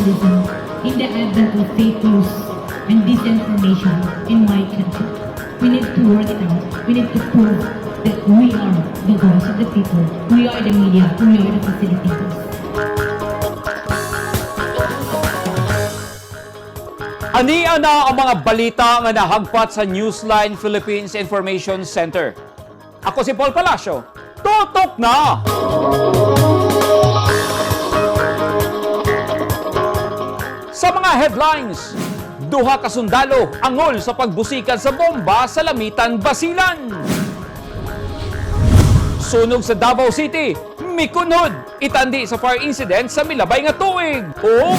journalism in the advent of fake news and disinformation in my country. We need to work it out. We need to prove that we are the voice of the people. We are the media. We are the facilitators. Ania na ang mga balita nga nahagpat sa Newsline Philippines Information Center. Ako si Paul Palacio. Tutok na! Sa mga headlines, duha ka sundalo angol sa pagbusikan sa bomba sa Lamitan, Basilan. Sunog sa Davao City, mikunhod, itandi sa fire incident sa milabay nga tuig. O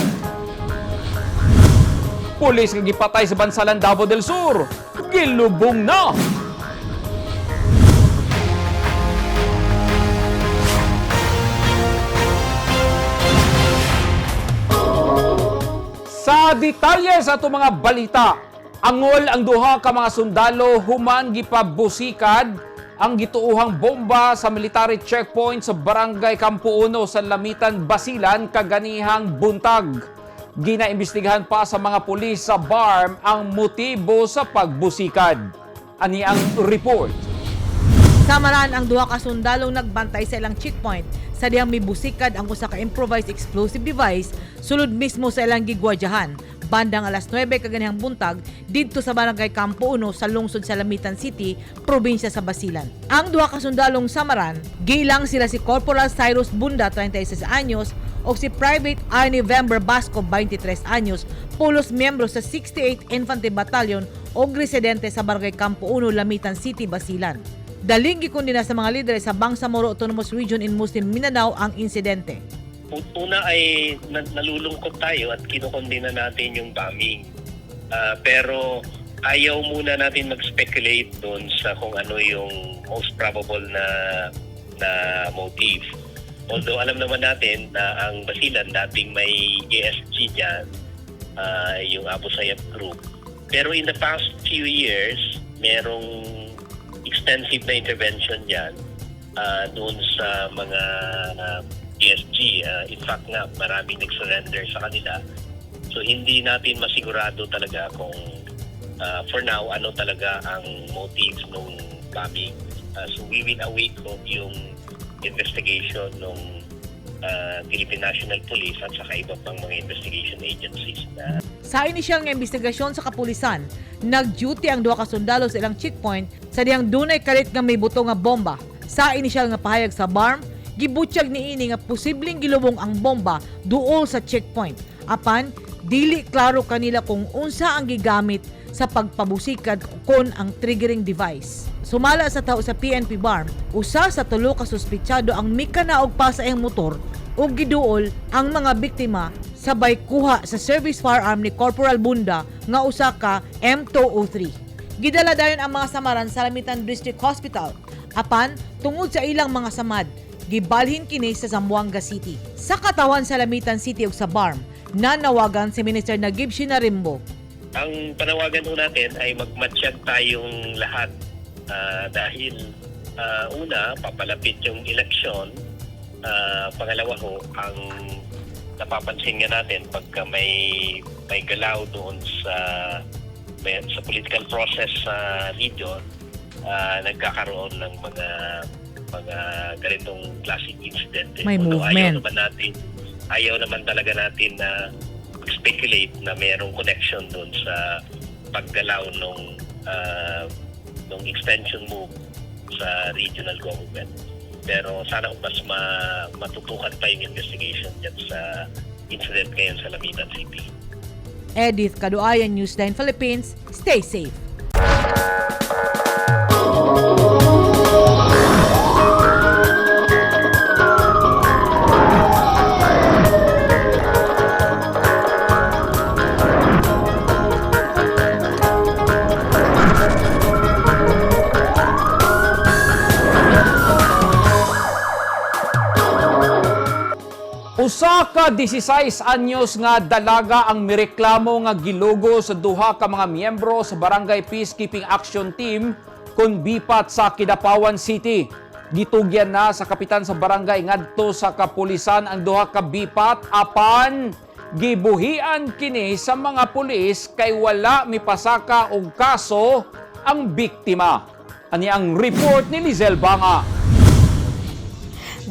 pulis nga gipatay sa Bansalan, Davao del Sur, gilubong na. Sa detalye sa atong mga balita, angol ang duha ka mga sundalo human gipabusikad ang gituohang bomba sa military checkpoint sa Barangay Campo Uno sa Lamitan, Basilan kaganihang buntag. Ginaimbestigahan pa sa mga pulis sa BARM ang motibo sa pagbusikad. Ani ang report. Samaran ang duha ka sundalong nagbantay sa ilang checkpoint sa dihang mibusikad ang usa ka improvised explosive device sulod mismo sa ilang gigwardyahan bandang alas 9 kaganihang buntag didto sa Barangay Campo Uno sa lungsod sa Lamitan City, probinsya sa Basilan. Ang duha ka sundalong samaran, gilang sila si Corporal Cyrus Bunda, 36 anyos, o si Private Arnie Vember Basco, 23 anyos, pulos miyembro sa 68 Infantry Battalion o residente sa Barangay Campo Uno, Lamitan City, Basilan. Daling gikundina sa mga lider sa Bangsamoro Autonomous Region in Muslim Mindanao ang insidente. Una ay nalulungkot tayo at kinukondena natin yung bombing. Pero ayaw muna natin mag-speculate doon sa kung ano yung most probable na motive. Although alam naman natin na ang Basilan dating may ESG dyan, yung Abu Sayyaf Group. Pero in the past few years, merong extensive na intervention dyan doon sa mga ESG. In fact nga, maraming nag-surrender sa kanila. So hindi natin masigurado talaga kung for now, ano talaga ang motive nung bombing. So we will await po yung investigation nung Philippine National Police at saka iba pang mga investigation agencies na Sa inisyal nga investigasyon sa kapulisan, nag-duty ang duha ka sundalo sa ilang checkpoint sa dihang dunay kalit nga may buto nga bomba. Sa inisyal nga pahayag sa BARM, gibutyag niini nga posibleng gilubong ang bomba duol sa checkpoint. Apan, dili klaro kanila kung unsa ang gigamit sa pagpabusikad kon ang triggering device. Sumala sa tao sa PNP BARM, usa sa tulo ka suspitsado ang mikanaog pa sa iyang motor ug giduol ang mga biktima sabay kuha sa service firearm ni Corporal Bunda nga usa ka M203. Gidala dayon ang mga samaran sa Lamitan District Hospital. Apan, tungod sa ilang mga samad, gibalhin kini sa Zamboanga City. Sa katawan sa Lamitan City ug sa BARM, nanawagan si Minister Naguib Sinarimbo. Ang panawagan ho natin ay magmatsyag tayong lahat dahil una, papalapit yung eleksyon. Pangalawa ho, ang napapansin nga natin pagka may galaw doon sa political process sa region, nagkakaroon ng mga ganitong klaseng incident. May Although movement. Ayaw naman talaga natin na speculate na mayroong connection doon sa paggalaw nung extension move sa regional government. Pero sana mas matutukan pa yung investigation dyan sa incident ngayon sa Lamitan City. Edith Kaduayan, Newsline Philippines. Stay safe. Usa ka 16 anyos nga dalaga ang mireklamo nga gilugo sa duha ka mga miyembro sa Barangay Peacekeeping Action Team kun bipat sa Kidapawan City. Gitugyan na sa kapitan sa barangay ngadto sa kapulisan ang duha ka bipat apan Gibuhian kini sa mga pulis kay wala mipasaka og kaso ang biktima. Ani ang report ni Lizelle Banga.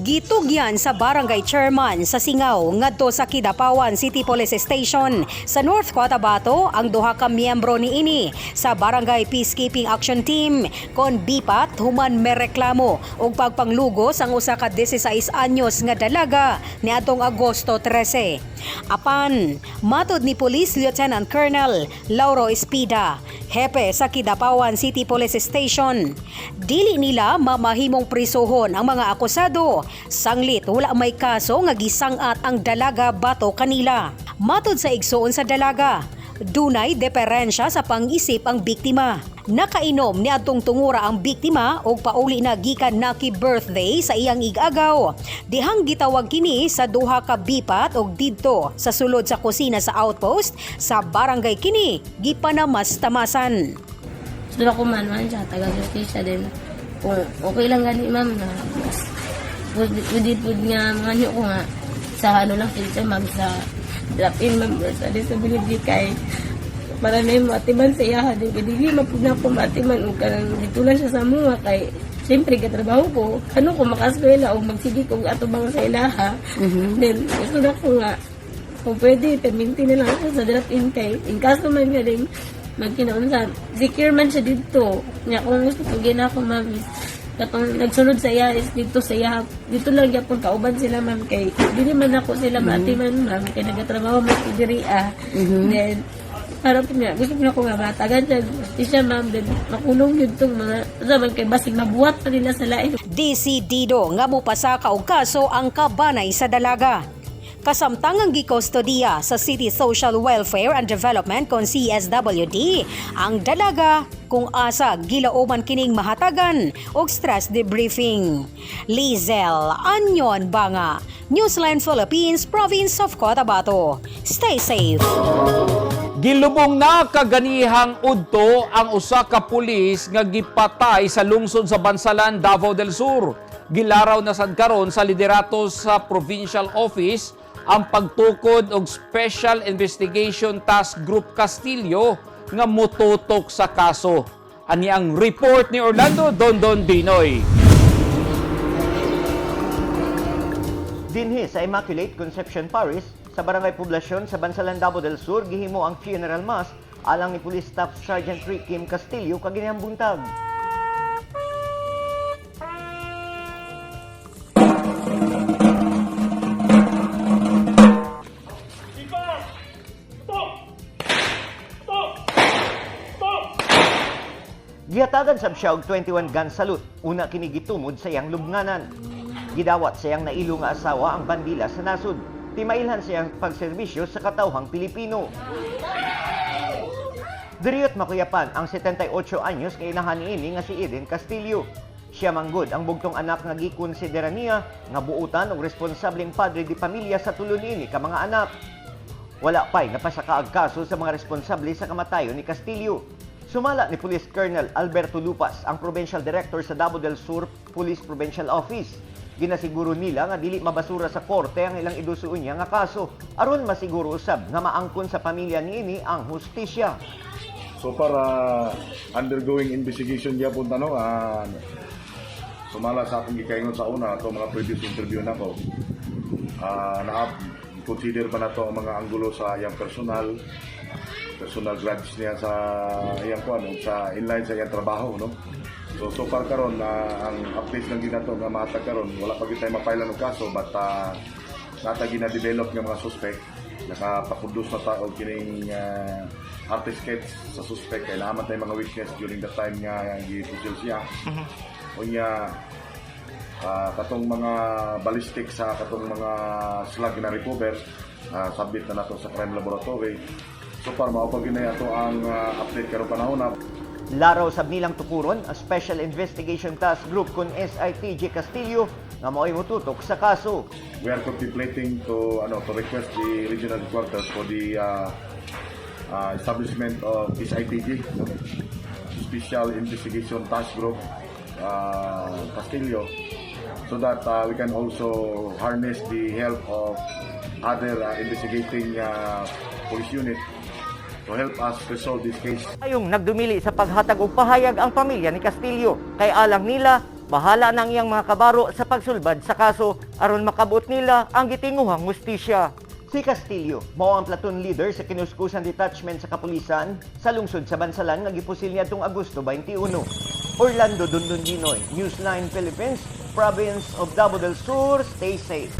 Gitugyan sa barangay chairman sa Singaw ngadto sa Kidapawan City Police Station sa North Cotabato ang duha ka miyembro niini sa Barangay Peacekeeping Action Team kon bipat human mereklamo og pagpanglugos ang usa ka 16 anyos nga dalaga niadtong Agosto 13. Apan, matod ni Police Lieutenant Colonel Lauro Espida, hepe sa Kidapawan City Police Station, dili nila mamahimong prisuhon ang mga akusado sanglit wala may kaso nga gisangat ang dalaga bato kanila. Matod sa igsuon sa dalaga, dunay deperensya sa pang-isip ang biktima. Nakainom ni adtong tungura ang biktima og pauli na gikan naki birthday sa iyang igagaw. Dihang gitawag kini sa duha ka bipat og didto sa sulod sa kusina sa outpost sa barangay kini gipanamastamasan. Gusto na ko man man siya, taga justisya din. Kung okay lang gani ma'am na mas pwede pud nga mga nyo ko nga sa ano lang siya ma'am sa drop in ma'am or sa disability kay para na yung matiman sa iyaha din kay dili mapud na ako matiman og kanang dito lang siya sa mga kay siyempre katrabaho ko ano ko makaeskwela og magsige kog atubang sa ilaha. Then gusto na ko nga kung pwede, perminti na lang ako sa drop-in kay in kaso man nga din magkinaunsa, secure man siya dito. Nga kung gusto ko gina ako ma'am is katong nagsunod sa iya is dito sa iya dito lang gyapon kauban sila ma'am kay dili man ako sila maatiman ma'am kay nagatrabaho man ko diri ah. Then para po nga gusto ko na ko nga matagan siya gusto siya ma'am, then makulong yun tong mga sa man kay basig mabuhat pa nila sa lain. Desidido nga mopasaka og kaso ang kabanay sa dalaga. Kasamtangang gikustodiya sa City Social Welfare and Development kon CSWD ang dalaga kung asa gilauman kining mahatagan og stress debriefing. Lizelle Anyon Banga, Newsline Philippines, Province of Cotabato. Stay safe. Gilubong na kaganihang udto ang usa ka pulis nga gipatay sa lungsod sa Bansalan, Davao del Sur. Gilaraw na sad karon sa liderato sa provincial office ang pagtukod og Special Investigation Task Group Castillo nga motutok sa kaso. Ani ang report ni Orlando Dondon Dinoy. Dinhi sa Immaculate Conception Parish sa Barangay Poblacion sa Bansalan, Davao del Sur gihimo ang funeral mass alang ni Police Staff Sergeant Rick Kim Castillo kaginihang buntag. Gihatagan sab siya og 21 gun salute. Una kini gitumod sa iyang lubnganan. Gidawat sa iyang nailo nga asawa ang bandila sa nasod. Timailhan sa iyang pagserbisyo sa katawhang Pilipino. Diriyot makuyapan ang 78 anyos nga inahan niini nga si Eden Castillo. Siya manggod ang bugtong anak nga gikonsidera niya nga buutan og responsableng padre di pamilya sa tulo niini ka mga anak. Wala pa'y napasaka ang kaso sa mga responsable sa kamatayon ni Castillo. Sumala ni Police Colonel Alberto Lupas, ang Provincial Director sa Davao del Sur Police Provincial Office. Ginasiguro nila nga dili mabasura sa korte ang ilang idusuon niya nga kaso aron masiguro usab nga maangkon sa pamilya niini ang hustisya. So para undergoing investigation gyapon ta no, sumala sa akong gikaingon sa una ato mga previous interview nako. Na consider pa nato ang mga anggulo sa iyang personal personal grudge niya sa iyang kuan ug sa inline sa iyang trabaho no. So so far karon na ang updates lang ginato nga mahatag karon wala pa gyud tayo mapailan og kaso, but nata gina-develop nga mga suspect, nakapaproduce na ta og kining art sketch sa suspect kay naa man tay mga witness during the time nga gipusil siya. Unya katong mga ballistic sa katong mga slug na recover, submit na nato sa crime laboratory. So far mao pa gyud na ato ang update karong panahon na. Laraw sab nilang tukuron ang Special Investigation Task Group kun SITG Castillo nga mao'y motutok sa kaso. We are contemplating to ano to request the regional headquarters for the establishment of SITG, no? Special Investigation Task Group Castillo. so that we can also harness the help of other investigating police unit to help us resolve this case. Ayong nagdumili sa paghatag og pahayag ang pamilya ni Castillo kay alang nila bahala na ang iyang mga kabaro sa pagsulbad sa kaso aron makabot nila ang gitinguhang hustisya. Si Castillo mao ang platoon leader sa kinuskusan detachment sa kapulisan sa lungsod sa Bansalan nga gipusil niadtong Agosto 21. Orlando Dundundinoy, Newsline Philippines, Province of Davao del Sur, stay safe.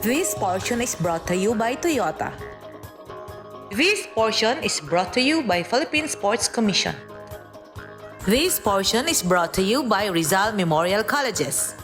This portion is brought to you by Toyota. This portion is brought to you by Philippine Sports Commission. This portion is brought to you by Rizal Memorial Colleges.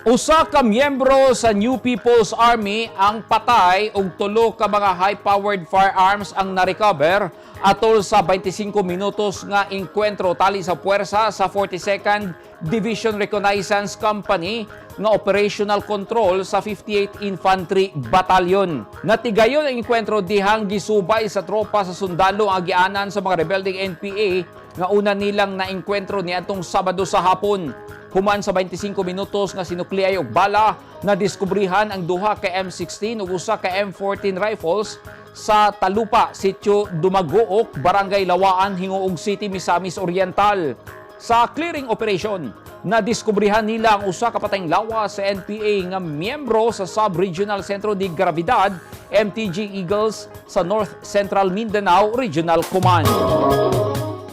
Usa ka miyembro sa New People's Army ang patay ug tulo ka mga high-powered firearms ang narecover atol sa 25 minutos nga engkwentro tali sa puwersa sa 42nd Division Reconnaissance Company nga operational control sa 58 Infantry Battalion. Natigayon ang engkwentro dihang gisubay sa tropa sa sundalo ang agianan sa mga rebelding NPA nga una nilang naengkwentro niadtong Sabado sa hapon. Human sa 25 minutos nga sinukliay og bala, nadiskubrihan ang duha ka M16 ug usa ka M14 rifles sa Talupa, Sitio Dumaguok, Barangay Lawaan, Gingoog City, Misamis Oriental. Sa clearing operation, nadiskubrihan nila ang usa ka patayng lawas sa NPA nga miyembro sa Sub-Regional Centro de Gravidad, MTG Eagles sa North Central Mindanao Regional Command.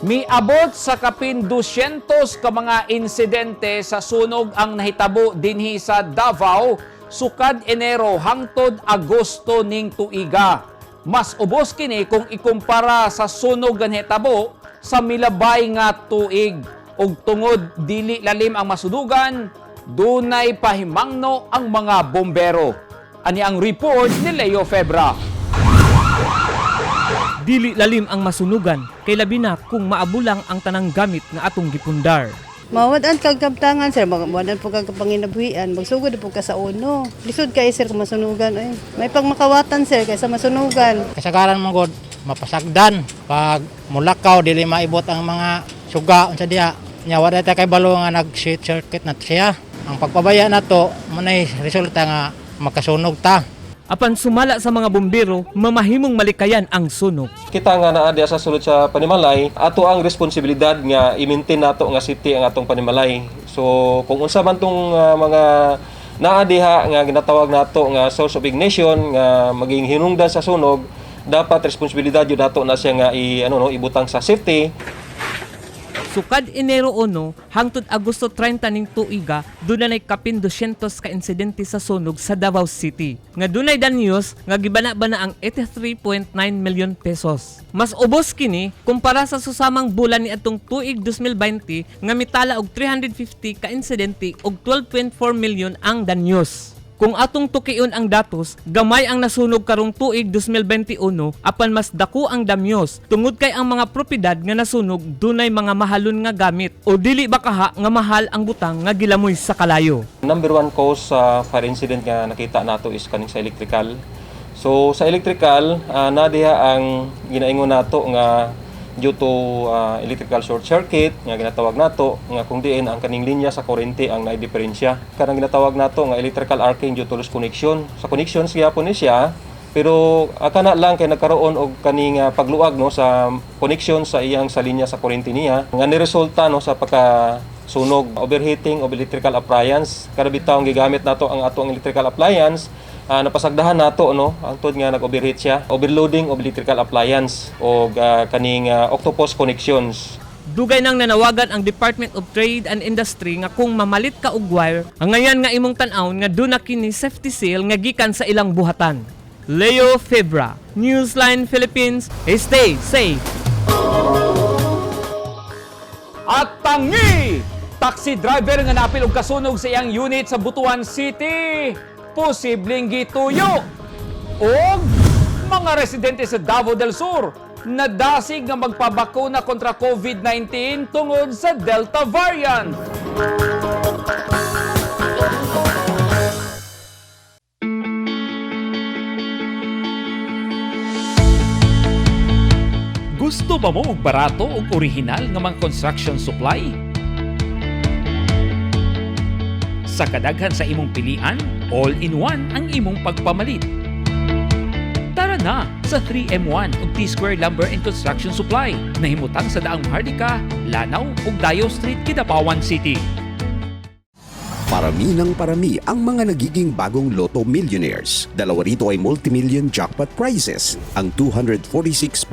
Miabot sa kapin 200 ka mga insidente sa sunog ang nahitabo dinhi sa Davao sukad Enero hangtod Agosto ning tuiga. Mas ubos kini kung ikumpara sa sunog nga nahitabo sa milabay nga tuig. Ug tungod dili lalim ang masunugan, dunay pahimangno ang mga bombero. Ani ang report ni Leo Febra. Dili lalim ang masunugan kay labi na kung maabulang ang tanang gamit nga atong gipundar. Mawad-an kag kabtangan sir, mawad-an po kag panginabuhian, magsugod po ka sa uno. Lisod kay sir kung masunugan ay. May pagmakawatan sir kaysa masunugan. Kasagaran mo god mapasagdan pag mulakaw dili maibot ang mga suga unsa diha. Nya wala ta kay balo nga nag short circuit na siya. Ang pagpabaya nato munay resulta nga makasunog ta. Apan sumala sa mga bumbero, mamahimong malikayan ang sunog. Kita nga naa diha sa sulod sa panimalay, ato ang responsibilidad nga i-maintain nato nga safety ang atong panimalay. So kung unsa man tong mga naa diha nga ginatawag nato nga source of ignition nga maging hinungdan sa sunog, dapat responsibilidad yun nato na siya nga i ano no ibutang sa safety. Sukad Enero 1 hangtod Agosto 30 ning tuiga, dunay kapin 200 ka insidente sa sunog sa Davao City. Nga dunay danyos nga gibana-bana ang 83.9 million pesos. Mas ubos kini kumpara sa susamang bulan ni atong tuig 2020 nga mitala og 350 ka insidente og 12.4 million ang danyos. Kung atong tukion ang datos, gamay ang nasunog karong tuig 2021 apan mas dako ang damyos tungod kay ang mga propiedad nga nasunog dunay mga mahalon nga gamit o dili ba kaha nga mahal ang butang nga gilamoy sa kalayo. Number one cause sa fire incident nga nakita nato is kaning sa electrical. So sa electrical, na diha ang ginaingon nato nga due to electrical short circuit nga ginatawag nato nga kung diin ang kaning linya sa kuryente ang naay diferensya. Kanang ginatawag nato nga electrical arcing due to loose connection. Sa connections gyapon ni siya, pero kana lang kay nagkaroon og kaning pagluag no sa connection sa iyang sa linya sa kuryente niya nga niresulta no sa pagka sunog, overheating of electrical appliance. Kada bitaw ang gigamit nato ang ato ang electrical appliance, napasagdahan nato no hangtod nga nag-overheat siya, overloading of electrical appliance o kaning octopus connections. Dugay nang nanawagan ang Department of Trade and Industry nga kung mamalit ka og wire, ang ngayan nga imong tan-awon nga duna kini safety seal nga gikan sa ilang buhatan. Leo Febra, Newsline Philippines, stay safe. At tangi! Taxi driver nga napil og kasunog sa iyang unit sa Butuan City, posibleng gituyo. Og mga residente sa Davao del Sur nadasig nga magpabakuna kontra COVID-19 tungod sa Delta variant. Gusto ba mo og barato ug original nga mga construction supply? Sa kadaghan sa imong pilian, all-in-one ang imong pagpamalit. Tara na sa 3M1 ug T-Square Lumber and Construction Supply. Nahimutang sa Daang Maharlika, Lanao ug Dayo Street, Kidapawan City. Parami ng parami ang mga nagiging bagong Lotto millionaires. Dalawa rito ay multimillion jackpot prizes, ang 246.08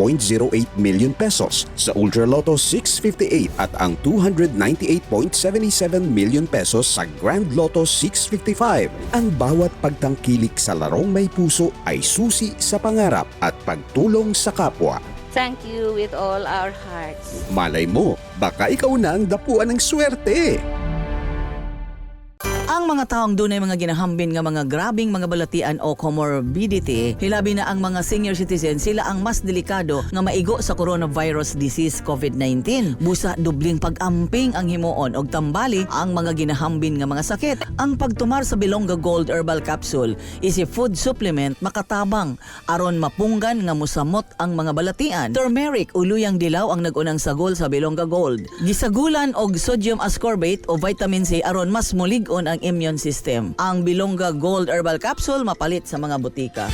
million pesos sa Ultra Lotto 658 at ang 298.77 million pesos sa Grand Lotto 655. Ang bawat pagtangkilik sa larong may puso ay susi sa pangarap at pagtulong sa kapwa. Thank you with all our hearts. Malay mo, baka ikaw na ang dapuan ng swerte. Ang mga taong dunay mga ginahambin nga mga grabing mga balatian o comorbidity, hilabi na ang mga senior citizen, sila ang mas delikado nga maigo sa coronavirus disease COVID-19. Busa dubling pag-amping ang himuon og tambali ang mga ginahambin nga mga sakit. Ang pagtumar sa Bilongga Gold Herbal Capsule is a food supplement makatabang aron mapunggan nga musamot ang mga balatian. Turmeric o luyang dilaw ang nagunang sagol sa Bilongga Gold. Gisagulan og sodium ascorbate o vitamin C aron mas mulig-on ang immune system. Ang Bilongga Gold Herbal Capsule mapalit sa mga butika.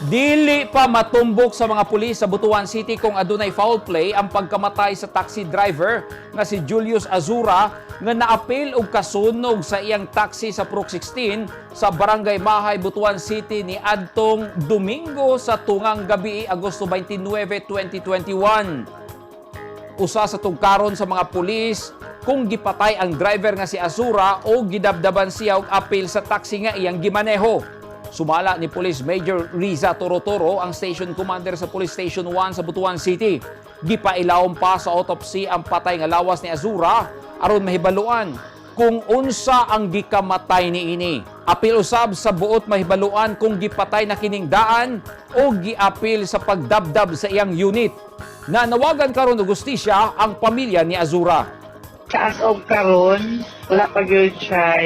Dili pa matumbok sa mga pulis sa Butuan City kung adunay foul play ang pagkamatay sa taxi driver nga si Julius Azura nga naapil og kasunog sa iyang taxi sa Prok 16 sa Barangay Mahay, Butuan City ni adtong Domingo sa tungang gabi, Agosto 29, 2021. Usa sa tugkaron sa mga pulis kung gipatay ang driver nga si Azura o gidabdaban siya og apil sa taxi nga iyang gimaneho. Sumala ni Police Major Riza Torotoro ang station commander sa Police Station 1 sa Butuan City. Gipailawom pa sa autopsy ang patay nga lawas ni Azura aron mahibaluan kung unsa ang gikamatay niini. Apil usab sa buot mahibaluan kung gipatay na kining daan o giapil sa pagdabdab sa iyang unit. Nanawagan karon og hustisya ang pamilya ni Azura. Sa as of karon, wala pa gyud siya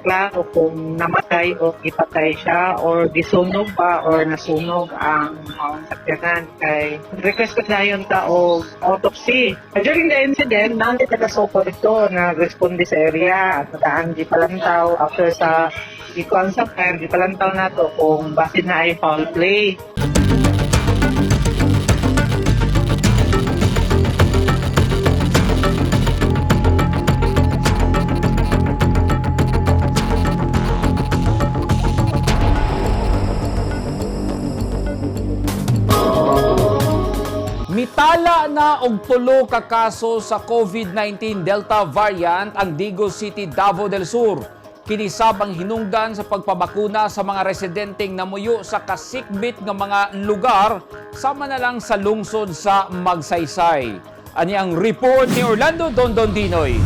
klaro kung namatay o gipatay siya or gisunog ba or nasunog ang sakyanan kay request ko na yun ta og autopsy. During the incident, nang taga Sopo dito nagresponde sa area at nataan di palantaw after sa ikuan sa fire, di palantaw na to kung basin na ay foul play. Mitala na og tulo ka kaso sa COVID-19 Delta variant ang Digos City, Davao del Sur. Kinisab ang hinungdan sa pagpabakuna sa mga residenteng namuyo sa kasikbit nga mga lugar sama na lang sa lungsod sa Magsaysay. Ani ang report ni Orlando Dondon Dinoy.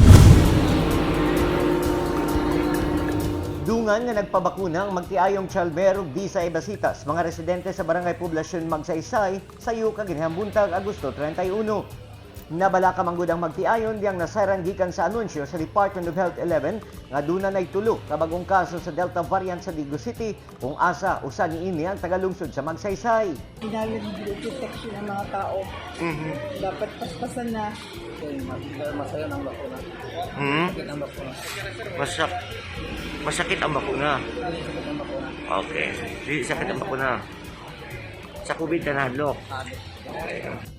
Dungan nga nagpabakuna ang magtiayong Chalber ug Disa Ebasitas, mga residente sa Barangay Poblasyon Magsaysay sa Yuka ginahambuntag Agosto 31. Nabala ka manggod ang magtiayon diyang nasayran gikan sa anunsyo sa Department of Health 11 nga duna nay tulo ka bagong kaso sa Delta variant sa Digos City kung asa usa niini ang tagalungsod sa Magsaysay. Kinahanglan protection ang mga tao. Dapat paspasan na. Masaya ng bakuna. Hmm? Sakit ang bakuna. Masakit ang bakuna. Sakit ang bakuna. Okay. Sakit ang bakuna. Sa COVID ka nahadlok.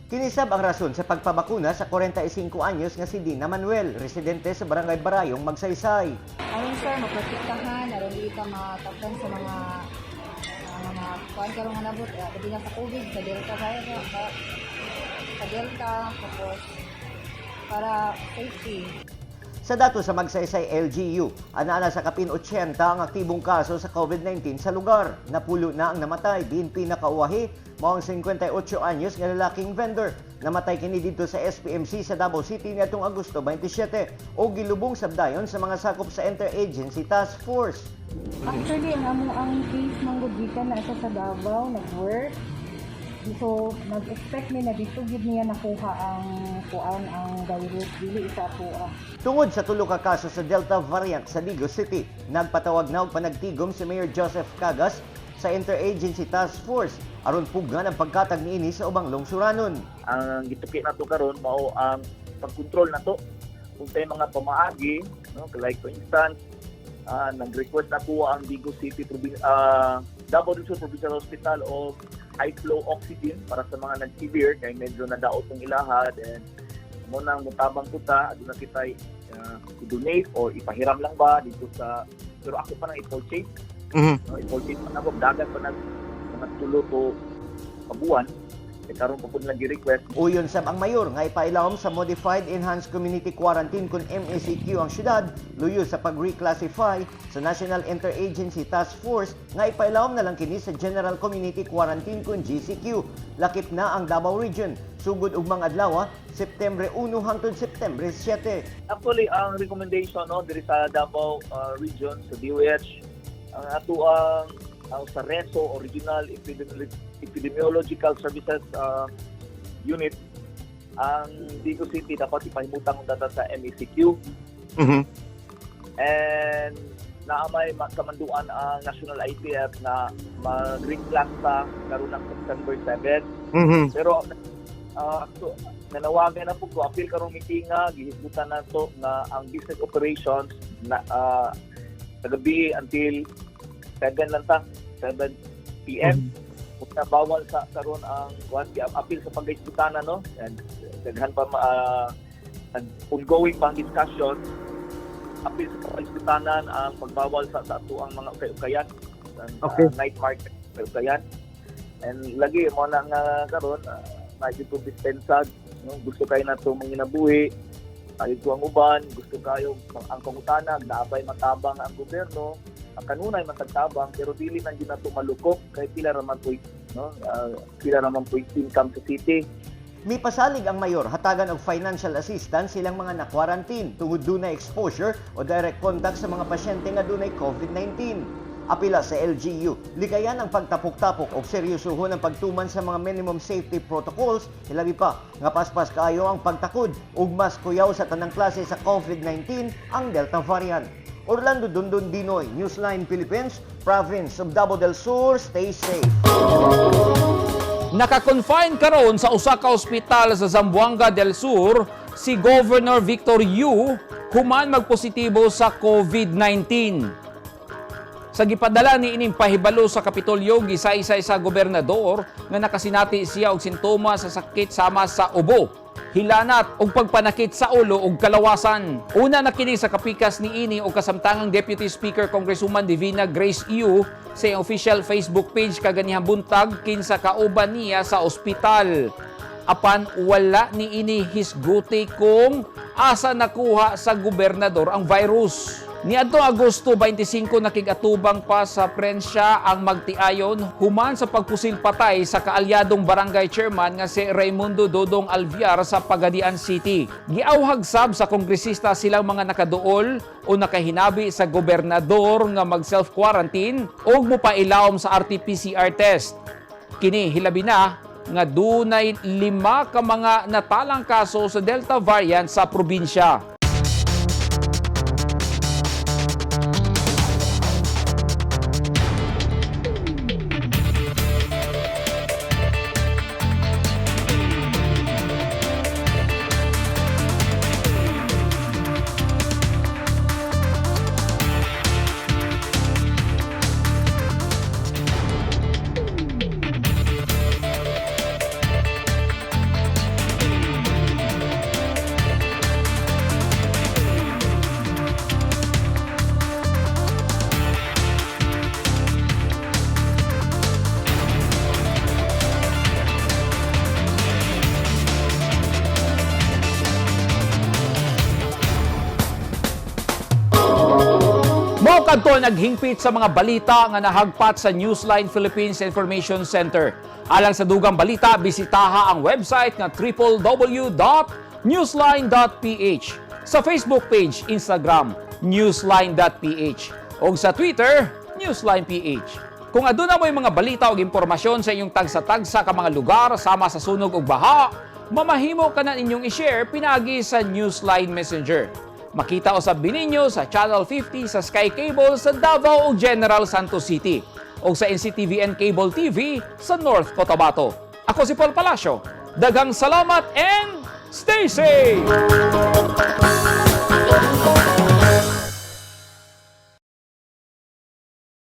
Kinisab ang rason sa pagpabakuna sa 45 anyos nga si Dina Manuel, residente sa Barangay Barayong, Magsaysay. Aron sir, maprotektahan, aron di ka matagdan sa mga mga kuan karon nga nabot, labi na sa COVID, sa Delta virus, sa Delta, tapos para safety. Sa dato sa Magsaysay LGU, ana sa kapin 80 ang aktibong kaso sa COVID-19 sa lugar. Napulo na ang namatay, diin pinakauwahi, mao ang 58 anyos nga lalaking vendor. Namatay kini didto sa SPMC sa Davao City niadtong Agosto 27 o gilubong sabdayon sa mga sakop sa Interagency Task Force. Actually, ang amo ang case manggod gikan na siya sa Davao, nag-work. So, nag-expect mi na dito gyud niya nakuha ang kuan ang virus, dili sa atoa. Tungod sa tulo ka kaso sa Delta variant sa Digos City, nagpatawag na og panagtigom si Mayor Joseph Cagas sa Interagency Task Force aron pugnan ang pagkatag niini sa ubang lungsuranon. Ang gituki nato karon mao ang pagkontrol nato kung tay mga pamaagi, no, like for instance, nag-request na po ang Digos City Davao del Sur Provincial Hospital og high flow oxygen para sa mga nag-severe kay medyo nadaot ang ilahad, and mo nang mutabang kuta aduna kita i-donate or ipahiram lang ba dito sa, pero ako pa nang i-purchase. No, i-purchase pa nako, dagan pa nag mga tulo to kabuan kay karon pa pud lang gi-request. Uyon sab ang mayor nga ipailawom sa Modified Enhanced Community Quarantine kung MECQ ang syudad luyo sa pag-reclassify sa National Interagency Task Force nga ipailawom na lang kini sa General Community Quarantine kung GCQ. Lakip na ang Davao Region sugod ugmang adlaw, September 1 hangtod September 7. Actually, ang recommendation, no, diri sa Davao Region sa DOH, ang ato ang sa RESO o Regional Epidemiological Services Unit, ang Digos City dapat ipahimutang ang data sa MECQ and naamay kamanduan ang National ITF na mag-reclass ta karon ng September 7. Pero so, nanawagan na po ko, apil karong meeting nga gihisgutan nato nga ang business operations na sa gabi until 7 lang ta, 7 PM. Kung bawal sa karon ang kuan, apil sa paghisgutan, no, and daghan pa ongoing pa ang discussion. Apil sa paghisgutanan ang pagbawal sa ato ang mga ukay-ukayan, ang night market, ukay-ukayan. And lagi mo na nga karon uh, ko dispensa, no, gusto kayo na ito manginabuhi ayo ko ang uban, gusto kayo ang pangutana naabay matabang ang gobyerno, ang kanunay matagtabang, pero dili man gyud nato malukok kay pila ra man po, no, pila ra man po income sa city. Mipasalig ang mayor hatagan og financial assistance silang mga na-quarantine tungod dunay exposure o direct contact sa mga pasyente nga dunay COVID-19. Apila sa LGU, likayan ang pagtapok-tapok og seryosohon ang pagtuman sa mga minimum safety protocols, hilabi pa nga paspas kaayo ang pagtakod ug mas kuyaw sa tanang klase sa COVID-19 ang Delta variant. Orlando Dundon Dinoy, Newsline Philippines, Province of Davao del Sur, stay safe. Naka-confine karon sa usa ka ospital sa Zamboanga del Sur si Governor Victor Yu human magpositibo sa COVID-19. Sa gipadala ni ining pahibalo sa Kapitolyo, gisaysay sa gobernador nga nakasinati siya og sintomas sa sakit sama sa ubo, hilanat ug pagpanakit sa ulo ug kalawasan. Una na kini sa kapikas ni ini og kasamtangang Deputy Speaker Congresswoman Divina Grace Yu sa iyang official Facebook page kaganihang buntag kinsa kauban niya sa ospital. Apan wala ni ini hisguti kung asa nakuha sa gobernador ang virus. Niadto Agosto 25, nakig-atubang pa sa prensya ang magtiayon human sa pagpusil patay sa kaalyadong barangay chairman nga si Raimundo Dodong Alviar sa Pagadian City. Giawhag sab sa kongresista silang mga nakaduol o nakahinabi sa gobernador nga mag self-quarantine o mopailawom sa RT-PCR test. Kini hilabi na nga dunay 5 ka mga natalang kaso sa Delta variant sa probinsya. Mao kadto naghingpit sa mga balita nga nahagpat sa Newsline Philippines Information Center. Alang sa dugang balita, bisitaha ang website nga www.newsline.ph. Sa Facebook page, Instagram, newsline.ph o sa Twitter, newsline.ph. Kung aduna mo'y mga balita o impormasyon sa inyong tagsa-tagsa ka mga lugar sama sa sunog ug baha, Mamahimo ka na inyong i-share pinaagi sa Newsline Messenger. Makita usab ninyo sa Channel 50 sa Sky Cable sa Davao ug General Santos City o sa NCTVN Cable TV sa North Cotabato. Ako si Paul Palacio. Daghang salamat and stay safe!